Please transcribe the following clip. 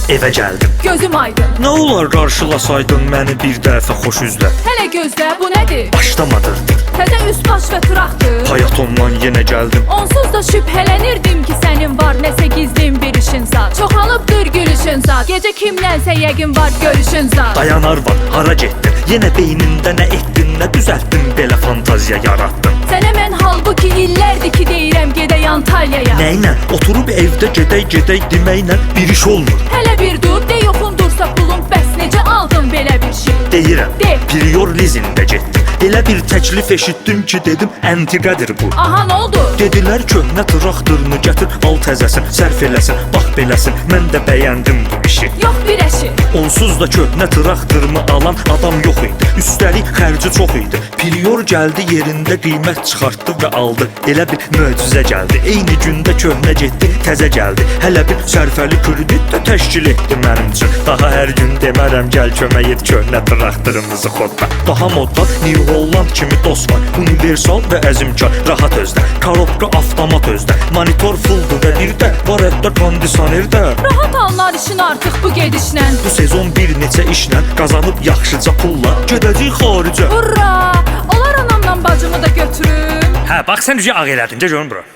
Evə gəldim. Gözüm aydın. Nə olar qarşılasaydın məni bir dəfə xoş üzlə. Hələ gözlə, bu nədir? Başlamadırdı. Təzə üst baş və tıraqdır. Payatondan yenə gəldim. Onsuz da şübhələnirdim ki, sənin var nəsə gizlin bir işin zad. Çoxalıbdır gülüşün zad. Gecə kimlənsə yəqin var görüşün zad. Dayanar var, hara getdin? Yenə beynində nə etdin, nə düzəltdin, belə fantaziya yaratdın. Sənə mən halbuki illərdir ki deyirəm gedək Antalyaya. Nəylə? Oturub evdə gedək gedək deməklə bir iş olmur. Hələ bir dur, de yoxundursa pulun, bəs necə aldın belə bir şey? Deyirəm. De. Prior lizində getdim. Elə bir təklif eşitdim ki, dedim əntiqədir bu. Aha, nə oldu? Dedilər köhnə traktorunu gətir, al təzəsin, sərf eləsin, bax beləsin. Mən də bəyəndim bu işi. Yox bir əşi. Onsuz da köhnə traktorumu alan adam yox idi. Üstəlik xərci çox idi. Prior gəldi yerində qiymət çıxartdı və aldı. Elə bir möcüzə gəldi. Eyni gündə köhnə getdi, təzə gəldi. Hələ bir sərfəli kredit də təşkil etdi mənim üçün. Daha hər gün demərəm gəl kömək et köhnə traktorumuzu xodla. Daha modda New Holland kimi dost var. Universal və əzimkar, rahat özdə. Korobka avtomat özdə. Monitor fulldur və bir də var hətta kondisioner də. Rahat alınar işin artıq bu gedişlə. Bu sezon bir neçə işlə qazanıb yaxşıca pulla gedəcəyik xaricə. Hurra! Olar anamla bacımı da götürüm. Hə, bax sən üzü ağ elədin, gəl görüm bura.